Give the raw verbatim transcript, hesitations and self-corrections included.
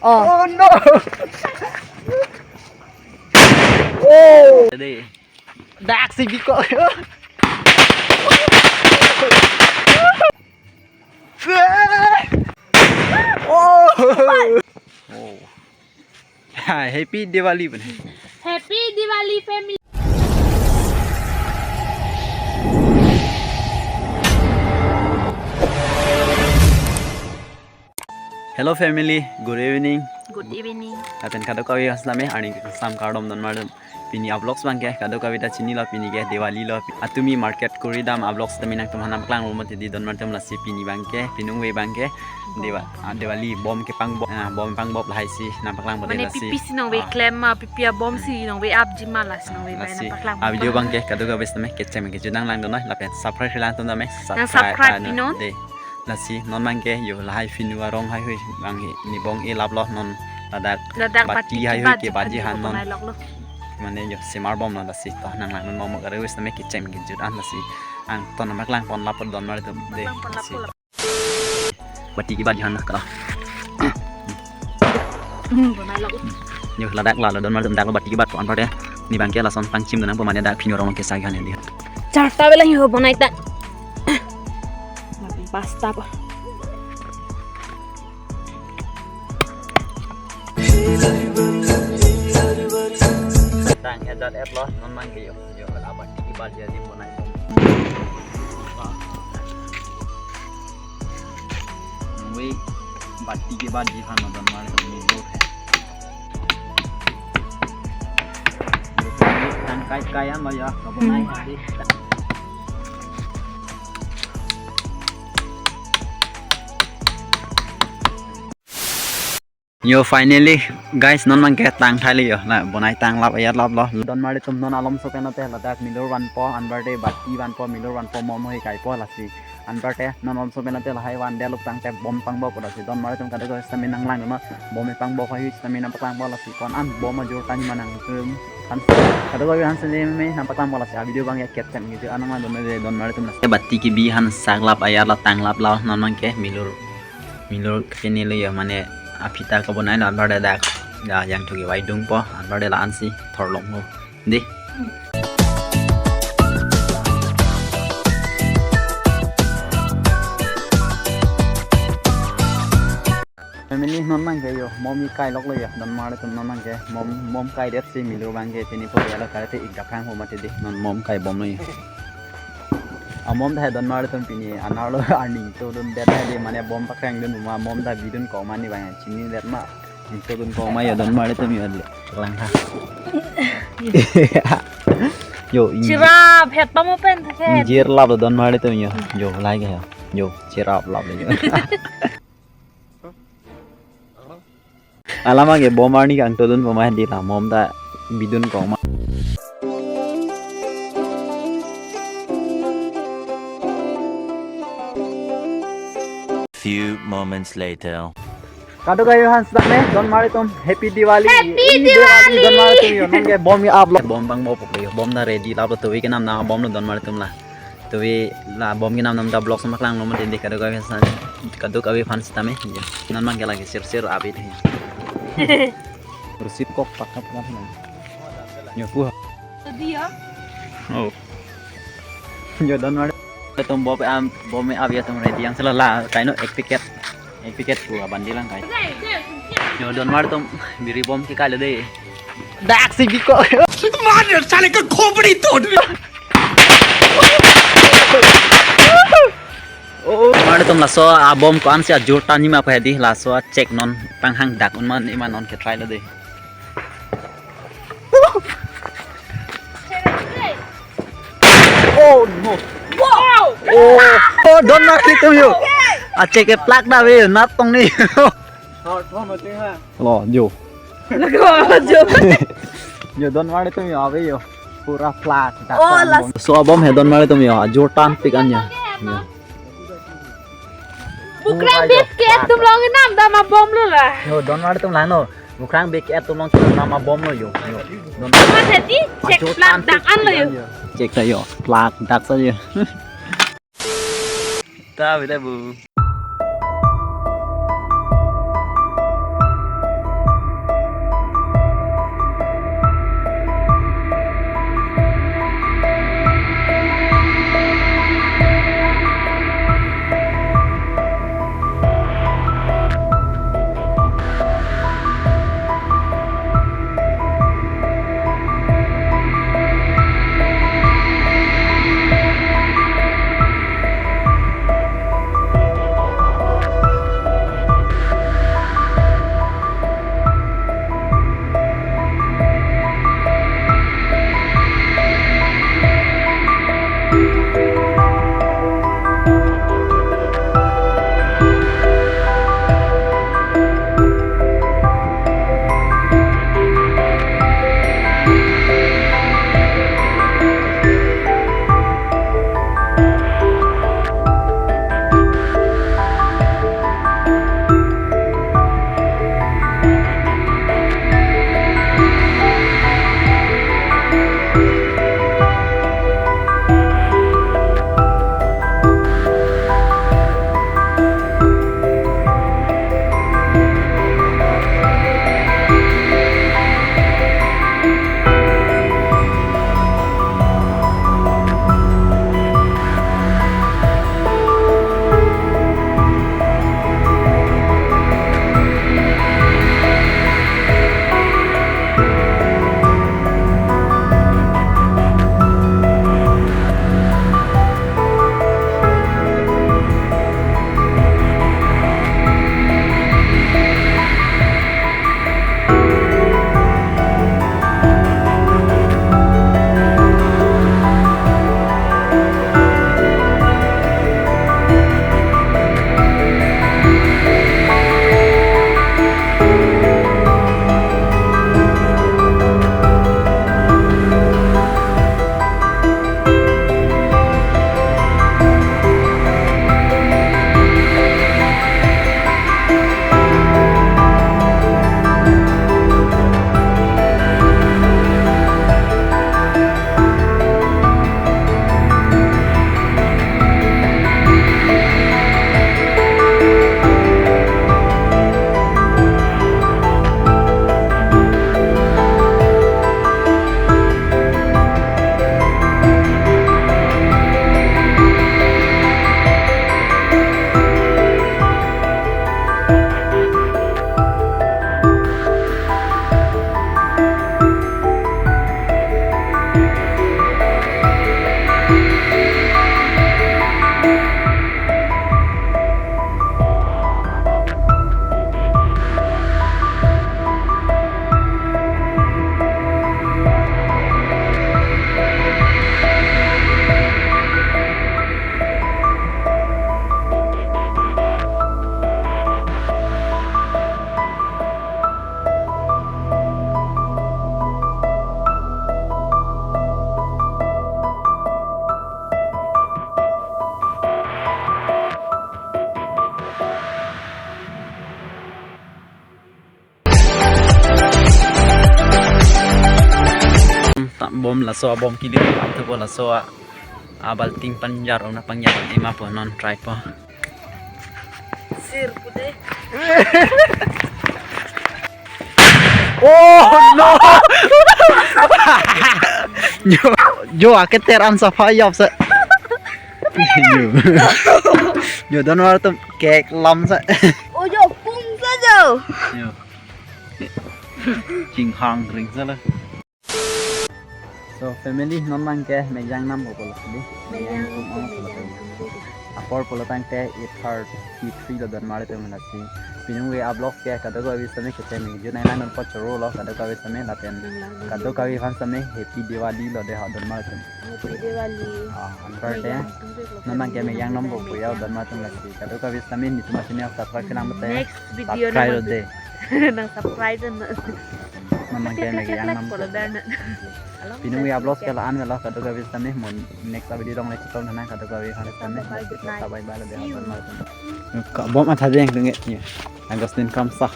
Oh. Oh no. Oh. Dak si biko. Oh. Oh. Happy Diwali bene. Happy Diwali, family. Hello family, good evening. Good evening. Lapen kadokave aslam me, arni kesam kardom donmar atum. Pini avlogs abangke kadokave ta chinilo, pini ke Diwali lo. Atumi market kori dam avlogs tami nangtum aphan nangpaklang rumot di donmar atum. Lasi pini abangke, piningve abangke Dewa, ah, Diwali bom kepangbob, ah, bom pangbop lahai si nangpaklang bote. Mane lasi pipi si ningve, ah, klem ma, pipi abom si ningve apji ma, lasi ningve bai lasi nangpaklang, ah, video abangke kadokave aslam me kecheng kejut nanglang dun noi, lapen subscribe lang dun noi, nang subscribe, subscribe, ah, pinon. De. Lasi non abangke yo lahai Pinu arong haihui abang he, ne bong elaplo non, ladak ladak bati bati haihui kebat, kebatji han non. Bonai loklo. Mane yo semar bomlo, lasi to nanglang dun mo mo kare wis tame kecheng kejut an, lasi angton nangpaklang pon lapo donmar atum de. Nangpaklang pon lapo. Lasi bati kebatji han na ka. Hmm, bonai lok. Yo ladak lalo donmar atum, dak lo bati kebatpo anpar de. Ne abangke lason pangchim dun nangpo mane dak Pinu arong kesai han di. Charta bela yo bonai ta. Pasta po. Tang hejat et lo, non abangke yo, yo, la bati kebatji adim bonai bom. Wih, bati kebatji han donmar atum, ni do hai. Tang kai kai an lo ya, kabonai hadi. Yo, finally guys, non abangke tang thailo yo. Na bonai tanglap ayar laplo. Donmar atum non alomso pen lote ladak milur vanpo, anpar de bati vanpo, milur vanpo, mom hoi kaipo lasi. Anpar te non alomso pen lote lahai van de luk tangte bom pangboppo lasi. Donmar atum kadokave aslam me nanglang dun noi. Bom pangbop haihui aslam me nangpaklangpo lasi. Ko-an bom ajor ta nima nangtum. Han kadokave han sene me nangpaklangpo lasi. A video abangke kecheng kejut an nanglang dun noi de donmar atum lasi. Bati kebi han saklap ayar lo, tanglaplo, non abangke milur. Milur kepinilo yo, mane aphita kabonai lo, anpar de dak, ya, yang thuki vaidungpo, anpar de la-an si thorlongpo. Di. Family, non abangke yo, mom kai loklo yo, donmar atum, non abangke mom, mom kaidet si milur abangke pini po ya lo, karate ik daphang ho mati di, non mom kai bomlo yo. Amom ta donmar atum pini anerlo arni to dundet hadi, mane bom pakreng dun ma, mom ta bidun kok ma ne abang chinidet ma. Ni to dun kok ma yo donmar atum yo le. Lang ha. Yo, in- Chirap het pamo pen the. Injir lap donmar atum yo. Yo, lai ke yo. Yo, chirap lap yo. Alam abangke bom arni kangtodun poma di, la mom ta bidun kok ma. Few moments later. Kadokave aphan sitame donmar atum Happy Diwali. Happy Diwali. Diwali donmar atum yo. Non ke bom ke up lo. Bom pangboppo yo. Bom ta ready lap lo, tovi kenam nang bom lo donmar atum la. Tovi la bom kenam nang ta vlog sitame paklanglo mati di, kadokave aphan, kadokave aphan sitame. Yo. Non abangke lagi sir sir abi de. Receive kok pakat kan. Yo pu. Tadi ya. Oh. Yo donmar atum bom am, bom abi atum ready yang sela la kaino ek packet. Ek packet pu abang di lang kai. Yo donmar atum biri bom ke kailo de. Dak si biko. मार साले का खोपड़ी तोड़। Oh, donmar atum laso abom ko-an si ajor ta nima pa di, laso a check non panghang dak un ma ne ma, non ke try lo de. Oh no. Wow. Oh, oh, donmar atum yo. A check ke plak da ve, nat tong ni. Thor, thor ma ting ha. Lo, yo. Lago, jo. Yo, donmar atum yo, ave yo. Pura plak. Oh, la- So abom he donmar atum yo, ajor ta pik an yo. Yo. Bukrang bit ke atum long nam dam abom lo la. Yo, donmar atum la no. Bukrang bit ke atum long nam abom lo yo. Yo. Donmar. Ma tadi check plak dak an lo yo. Check ta yo, plak dak sa yo. Ta bida bu. Bom laso abom kili ap thupo laso a, a balting panjar ona panjar ema po non try po. Sir pude. Oh no! Jo, jo aketer an safa yop sa. Jo. Jo don war tum kek lam sa. Oh jo pung sa jo. Jo. Chinghang ring sa la. So family non abang ke mekyang nam ko polo di. Mekyang tum ong polo. Apor polo tangte eight thirty three lo don mar tum lasi. Pinung we vlog ke kadokave sitame kecheng ni. June nine non po choro lo kadokave sitame lapen. Kadokave aphan sitame Happy Diwali lo de ha don mar tum. Happy Diwali. Ah, anpar de. Mekyang tum pik lo. Non abang ke mekyang nam ko puya don mar tum lasi. Kadokave sitame netum asini subscribe kelang mate. Next video subscribe nama lo de. Nang subscribe na. Non abang ke mekyang nam ko. Polo dar na. Pinung we vlog ke la-an velo kadokave sitame mo next video along le chitom na kadokave aphan sitame. Bye bye, good night. Bye bye lo de. See you. Ka bom atha jeng dunge. Agustin Kamsa.